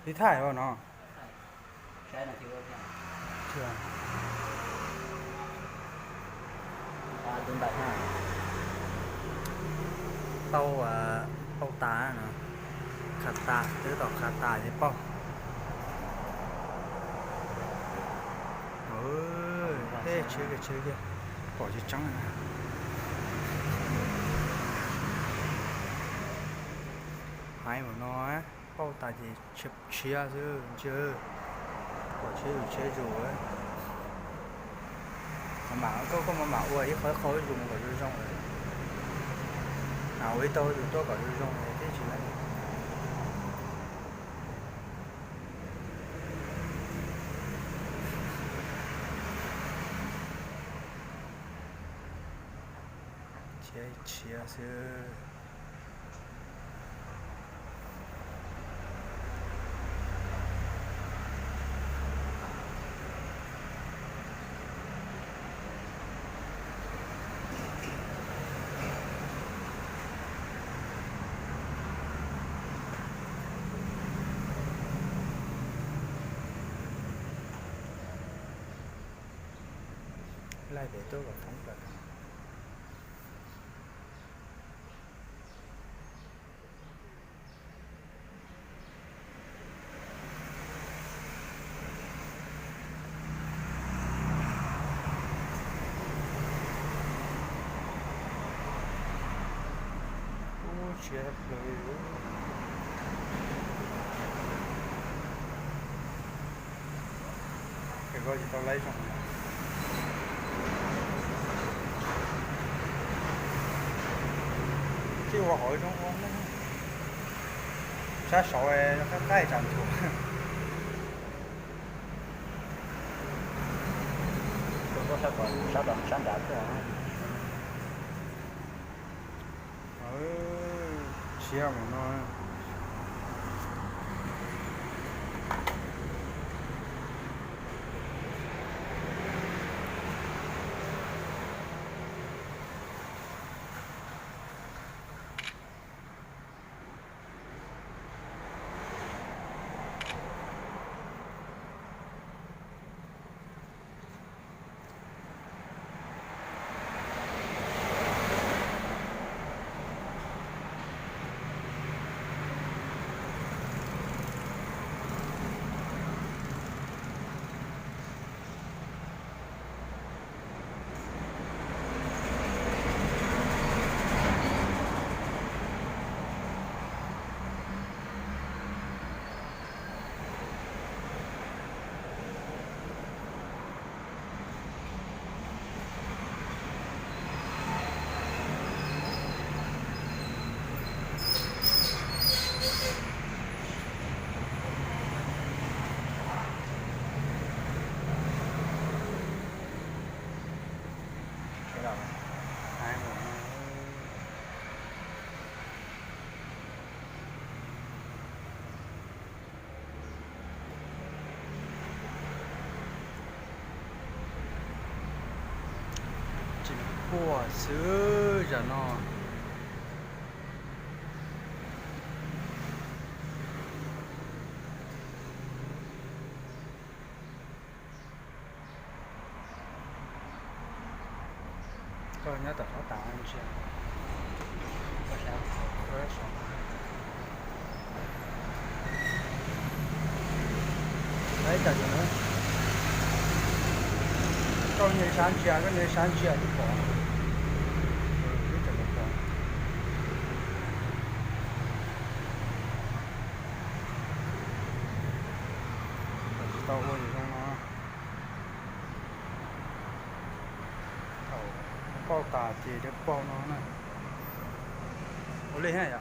ທີ່ຖ່າຍບໍ່ເນາະ? ໃຊ່ນະ ທີ່ເວົ້າເທື່ອ ເທື່ອ ອ່າ ໂດນບາດຫ້າ ເປົ້າ ອ່າ ເປົ້າຕາເນາະ ຄາດຕາ ເອີ ຕອບຄາດຕາ ເຈົ້າເປົ້າ ເອີ ເອີ ເຊີກເອີ ເຊີກເອີ ປອດຊິຈັງນະ ຫາຍໝົດເນາະ. ເປົ້າຕາເຈ ເຊຍ ເຊຍຊື່ ເຈີ ເຊຍ ເຊຍຈູເວີຍ ມາໝາ ກໍ ກໍມາໝາອວຍ ເຂົາ ເຂົາຢູ່ ມັນກໍຢູ່ຊ່ອງເອີຍ ອາ ເວີຍ ໂຕຢູ່ຕົວກໍຢູ່ຊ່ອງເອີຍ ທີ່ຈິງນະ ເຊຍ ເຊຍຊື່. ໄລ່ໄປໂຕກັບຂອງກັນ. ໂອ້ ເຊຍເລີຍ. ແຕ່ກໍຊິຕ້ອງໄລ່ຊ່ອງ ທີ່ວ່າເຂົາຊ່ອງອອກນະ ຊາຊອຍໃກ້ໆຈານໂທ ກໍຊາດອນ ຊາດອນ ຊາດດາເທື່ອ. ເອີ ເຊຍໝົດເນາະ. ຈິງປົວຊື່ຈະເນາະ. ເຕົ້າໂອ້ຍ ເອົາເປົ້າຕາເຈ ເດີເປົ້າເນາະນະ ໂອເລໃຫ້ອະ.